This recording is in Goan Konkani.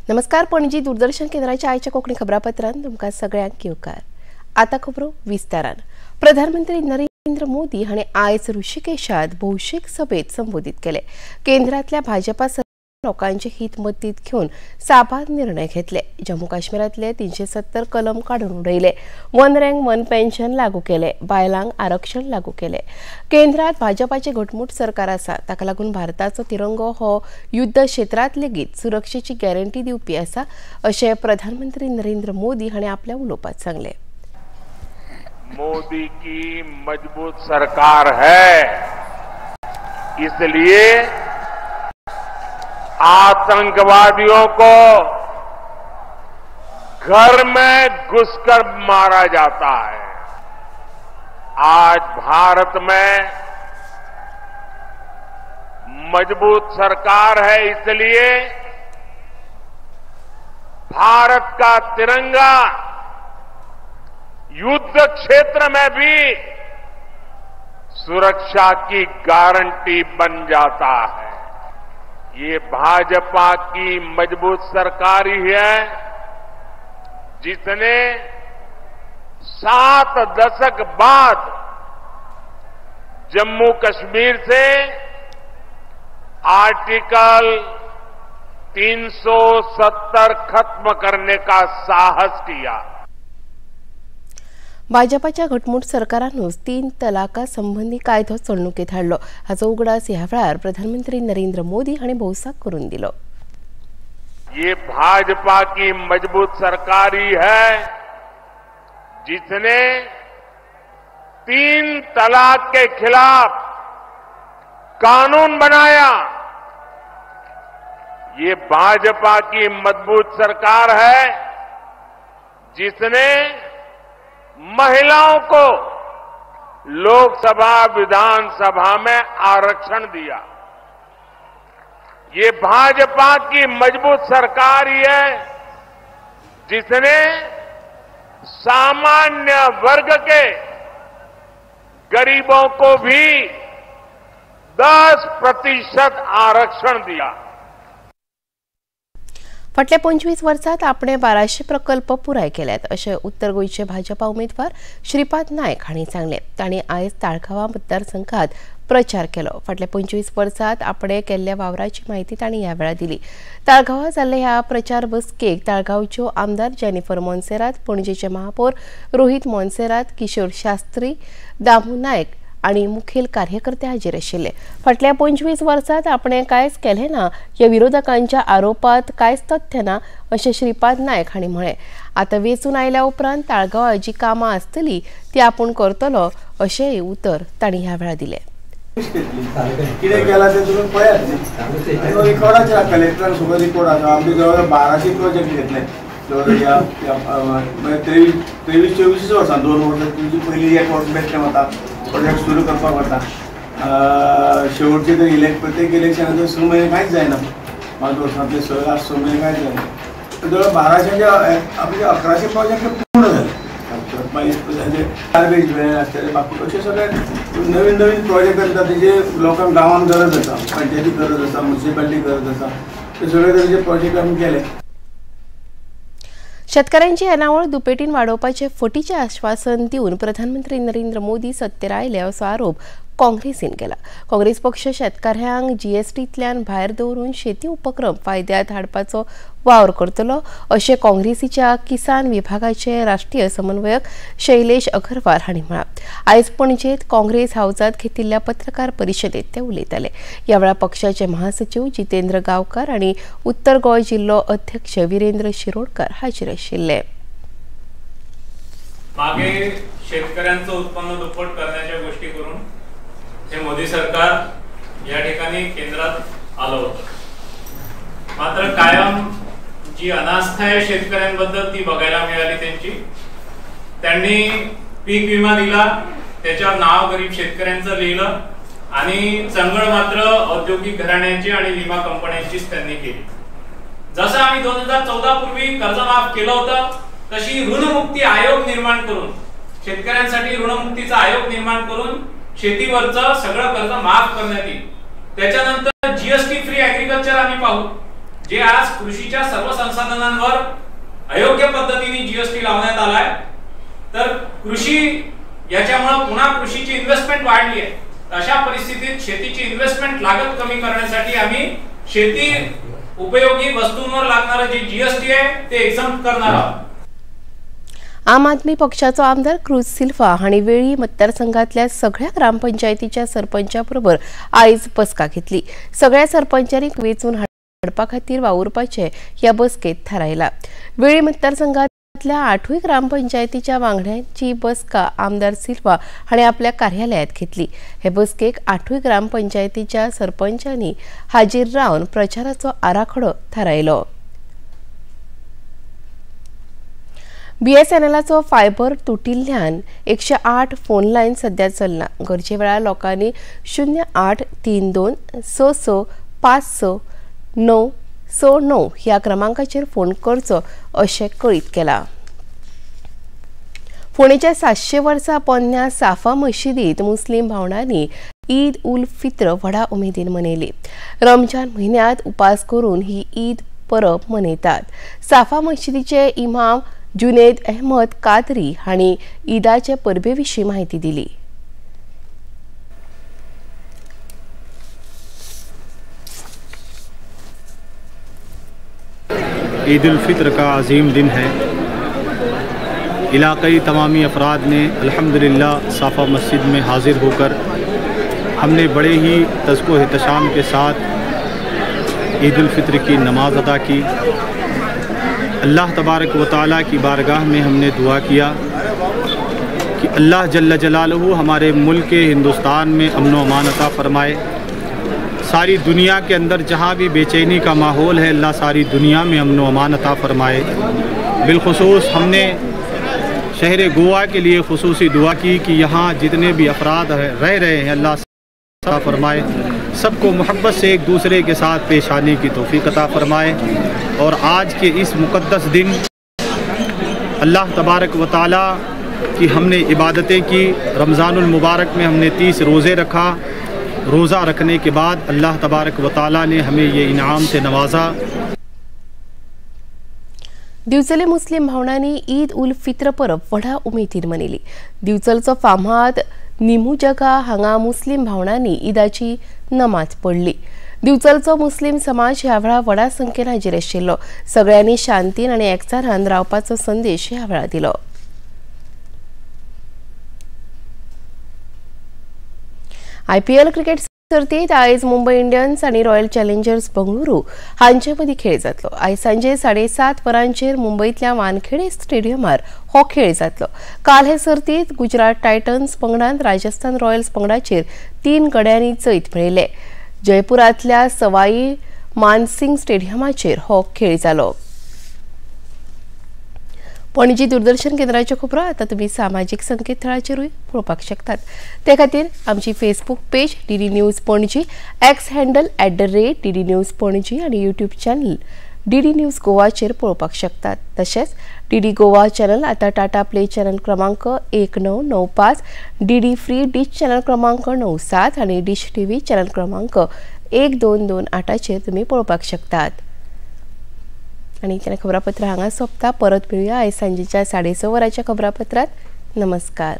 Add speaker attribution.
Speaker 1: नमस्कार, पणजी दूरदर्शन केंद्राच्या आयच्या कोंकणी खबरापत्रांत तुमकां सगळ्यांक येवकार। आतां खबरो विस्तारान। प्रधानमंत्री नरेंद्र मोदी हांणी आयज ऋषिकेशात भौशीक सभेत संबोधित केले। केंद्रांतल्या भाजपा सरकारान लोकांचे हित मतींत घेवन साबार निर्णय घेतले। जम्मू काश्मीरांतले 370 कलम काडून उडयले, वन रँक वन पेन्शन लागू केले, बायलांक आरक्षण लागू केले। केंद्रात भाजपाचे घटमूट सरकार आसा, ताका लागून भारताचो तिरंगो हो युद्ध क्षेत्रांत लेगीत सुरक्षेची गॅरंटी दिवपी आसा, अशें प्रधानमंत्री नरेंद्र मोदी हांणी आपल्या उलोवपांत सांगलें।
Speaker 2: मोदी की मजबूत सरकार है, इसलिए आतंकवादियों को घर में घुसकर मारा जाता है। आज भारत में मजबूत सरकार है, इसलिए भारत का तिरंगा युद्ध क्षेत्र में भी सुरक्षा की गारंटी बन जाता है। ये भाजपा की मजबूत सरकार ही है जिसने 7 दशक बाद जम्मू कश्मीर से आर्टिकल 370 खत्म करने का साहस किया।
Speaker 1: भाजपाच्या घटमूट सरकारानूच 3 तलाका संबंधी कायदो चलणुकेत हाडलो, हाचो उगडास ह्या वेळार प्रधानमंत्री नरेंद्र मोदी हांणी भौसाक करून दिलो।
Speaker 2: ये भाजपा की मजबूत सरकार ही है जिसने 3 तलाक के खिलाफ कानून बनाया। ये भाजपा की मजबूत सरकार है जिसने महिलाओं को लोकसभा विधानसभा में आरक्षण दिया। ये भाजपा की मजबूत सरकार ही है जिसने सामान्य वर्ग के गरीबों को भी 10% आरक्षण दिया।
Speaker 1: फाटल्या 25 वर्सांत आपणे 1200 प्रकल्प पुराय केल्यात, अशें उत्तर गोंयचे भाजपा उमेदवार श्रीपाद नायक हांणी सांगलें। तांणी आयज ताळगांवां मतदारसंघात प्रचार केलो। फाटल्या 25 वर्सांत आपणे केल्ल्या वावराची म्हायती तांणी ह्या वेळार दिली। ताळगांवां जाल्ले ह्या प्रचार बसकेक ताळगांवच्यो आमदार जेनिफर मोन्सेरात, पणजेचे महापौर रोहित मोन्सेरात, किशोर शास्त्री, दामू नायक आनी मुखेल कार्यकर्ते हाजीर आशिल्ले। फाटल्या 25 वर्सांत आपणे कांयच केलें ना ह्या विरोधकांच्या आरोपांत कांयच तथ्य ना, अशें श्रीपाद नायक हांणी म्हळें। आतां वेंचून आयल्या उपरांत ताळगांवां जी कामां आसतली ती आपूण करतलो, अशेंय उतर तांणी ह्या वेळार दिलें।
Speaker 3: कितें केलां तें तुमी पळयात न्ही, रिकॉर्डाचेर आसा, कलेक्टरान सगळो रिकॉर्ड आसा। आमचे जवळ 1200 प्रोजेक्ट घेतले जवळ ह्या 23 24 वर्सां, 2 वर्सां तुमची पयलीं एक वर्स बेश्टें वता, प्रोजेक्ट सुरू करपाक वता। शेवटचे तर प्रत्येक इलेक्शनाचो 6 म्हयने कांयच जायना, 5 वर्सांतले 6 8 म्हयने कांयच जायना। जवळ 1200 आपले 1100 प्रोजेक्ट पूर्ण जाले। मागीर गार्बेज व्हॅन आसतले, बाकी अशे सगळे नवीन नवीन प्रोजेक्ट आसता तेजे लोकांक गांवांत गरज आसा, पंचायतीक गरज आसा, म्युनिसिपालिटीक गरज आसा, ते सगळे तरेचे प्रोजेक्ट आमी केले।
Speaker 1: शेतकऱ्यांची येणावळ दुपेटीन वाडोवपाचे फटीचें आश्वासन दिवन प्रधानमंत्री नरेंद्र मोदी सत्तेर आयले, असो आरोप काँग्रेसीन केला। काँग्रेस पक्ष शेतकाऱ्यांक जीएसटींतल्यान भायर दवरून शेती उपक्रम फायद्यांत हाडपाचो वावर करतलो, अशें काँग्रेसीच्या किसान विभागाचे राष्ट्रीय समन्वयक शैलेश अगरवाल हांणी म्हळां। आयज पणजेंत काँग्रेस हावजांत घेतिल्ल्या पत्रकार परिशदेंत ते उलयताले। ह्या वेळार पक्षाचे महासचीव जितेंद्र गांवकार आनी उत्तर गोंय जिल्लो अध्यक्ष विरेंद्र शिरोडकर हाजीर आशिल्ले।
Speaker 4: मागे शेतकऱ्यांचं उत्पन्न दुप्पट करण्याच्या गोष्टी करून हे मोदी सरकार या ठिकाणी केंद्रात आलं होतं। मात्र कायम जी अनास्था आहे शेतकऱ्यांबद्दल ती बघायला मिळाली त्यांची। त्यांनी पीक विमा दिला, त्याच्यावर नाव गरीब शेतकऱ्यांचं लिहिलं आणि चंगळ मात्र औद्योगिक घराण्यांची आणि विमा कंपन्यांचीच त्यांनी केली। जसं आम्ही 2014 पूर्वी कर्ज माफ केलं होतं, तशी ऋणमुक्ती आयोग निर्माण करून शेतकऱ्यांसाठी ऋणमुक्तीचा आयोग निर्माण करून शेतीवरचं सगळं कर्ज माफ करण्यात येईल। त्याच्यानंतर जीएसटी फ्री ॲग्रीकल्चर आम्ही पाहू। जे आज कृषीच्या सर्व संसाधनांवर अयोग्य पद्धतीने जीएसटी लावण्यात आलाय, तर कृषी याच्यामुळे पुन्हा कृषीची इन्व्हेस्टमेंट वाढली आहे। अशा परिस्थितीत शेतीची इन्व्हेस्टमेंट लागत कमी करण्यासाठी आम्ही शेती उपयोगी वस्तूंवर लागणारे जे जीएसटी आहे ते एक्झम्प्ट करणार आहोत।
Speaker 1: आम आदमी पक्षाचो आमदार क्रूज सिल्वा हांणी वेळी मतदारसंघातल्या सगळ्या ग्रामपंचायतीच्या सरपंचाबरोबर आयज बसका घेतली। सगळ्या सरपंचांनी वेंचून हाडपा खातीर वावुरपाचें ह्या बसकेत थारायला। वेळी मतदारसंघातल्या 8 ग्रामपंचायतीच्या वांगड्यांची बसका आमदार सिल्वा हांणी आपल्या कार्यालयात घेतली। हे बसकेक 8 ग्रामपंचायतीच्या सरपंचांनी हाजीर रावन प्रचाराचो आराखडो थारायलो। बीएसएनएलाचो फायबर तुटिल्ल्यान 108 फोन लायन सध्या चलना। गरजे वेळार लोकांनी 0832 6 6 5 6 9 6 9 ह्या क्रमांकाचेर फोन करचो अशें कळीत केलां। फोंडेच्या 700 वर्सां पोन्न्या साफा मशिदींत मुस्लीम भावंडांनी ईद उल फित्र व्हडा उमेदीन मनयली। रमजान म्हयन्यांत उपास करून ही ईद परब मनयतात। साफा मशिदीचे इमाम जुनेद अहमद कादरी हांणी ईदाचे परबे विशीं माहिती दिली।
Speaker 5: ईद उल फित्र का अजीम दिन है। इलाकई तमामी अफराद ने अल्हम्दुलिल्लाह साफ़ा मस्जिद में हाजिर होकर हमने बड़े ही तज़्को एहतशाम के साथ ईद उल फित्र की नमाज़ अदा की। अल्लाह तबारक व तआला की बारगाह में हमने दुआ किया कि अल्लाह जल्ल जलालहू हमारे मुल्क हिंदुस्तान में अमन व अमान अता फ़रमाए। सारी दुनिया के अंदर जहाँ भी बेचैनी का माहौल है, अल्लाह सारी दुनिया में अमन व अमान अता फ़रमाए। बिलखुसूस हमने शहर गोवा के लिए खुसूसी दुआ की कि यहाँ जितने भी अफराद रह रहे हैं, अल्लाह अता फ़रमाए, सबको मोहब्बत से एक दूसरे के साथ पेश आने की तौफीक अता फ़रमाए। और आज के इस मुक़द्दस दिन अल्लाह तबारक व तआला की हमने इबादतें की। रमज़ानुल मुबारक में हमने 30 रोज़े रखा। रोज़ा रखने के बाद अल्लाह तबारक व तआला ने हमें ये इनाम से नवाजा।
Speaker 1: दिवचले मुस्लिम भावंडांनी ईद उल फित्र परब व्हडा उमेदीन मनयली। दिवचलचो फामाद निमूजगा हांगा मुस्लिम भावंडांनी ईदाची नमाज पडली। दिवचलचो मुस्लिम समाज ह्या वेळार व्हडा संख्येन हाजीर आशिल्लो। सगळ्यांनी शांतीन आनी एकचारान रावपाचो संदेश ह्या वेळार दिलो। आयपीएल क्रिकेट सर्तीत आयज मुंबय इंडियन्स आनी रॉयल चॅलेंजर्स बंगळुरू हांचे मदीं खेळ जातलो। आयज सांजे 7:30 वरांचेर मुंबयतल्या वानखेडे स्टेडियमार हो खेळ जातलो। काल हे सर्तीत गुजरात टायटन्स पंगडान राजस्थान रॉयल्स पंगडाचेर 3 गड्यांनी जैत मेळयलें। जयपुरांतल्या सवाई मानसिंग स्टेडियमाचेर हो खेळ जालो। पणजी दूरदर्शन केंद्राच्यो खबरो आतां तुमी सामाजीक संकेतथळाचेरूय पळोवपाक शकतात। ते खातीर आमची Facebook page DD news Panaji, X handle @DD news Panaji आनी यूट्यूब चॅनल डीडी न्यूज गोवाचेर पळोवपाक शकतात। तशेंच डीडी गोवा चॅनल आतां टाटा प्ले चॅनल क्रमांक 1995, डीडी फ्री डिश चॅनल क्रमांक 97 आनी डिश टीव्ही चॅनल क्रमांक 1228चेर तुमी पळोवपाक शकतात। आनी तेन्ना खबरापत्र हांगा सोंपता। परत मेळुया आयज सांजेच्या 6:30 वरांच्या खबरापत्रांत। नमस्कार।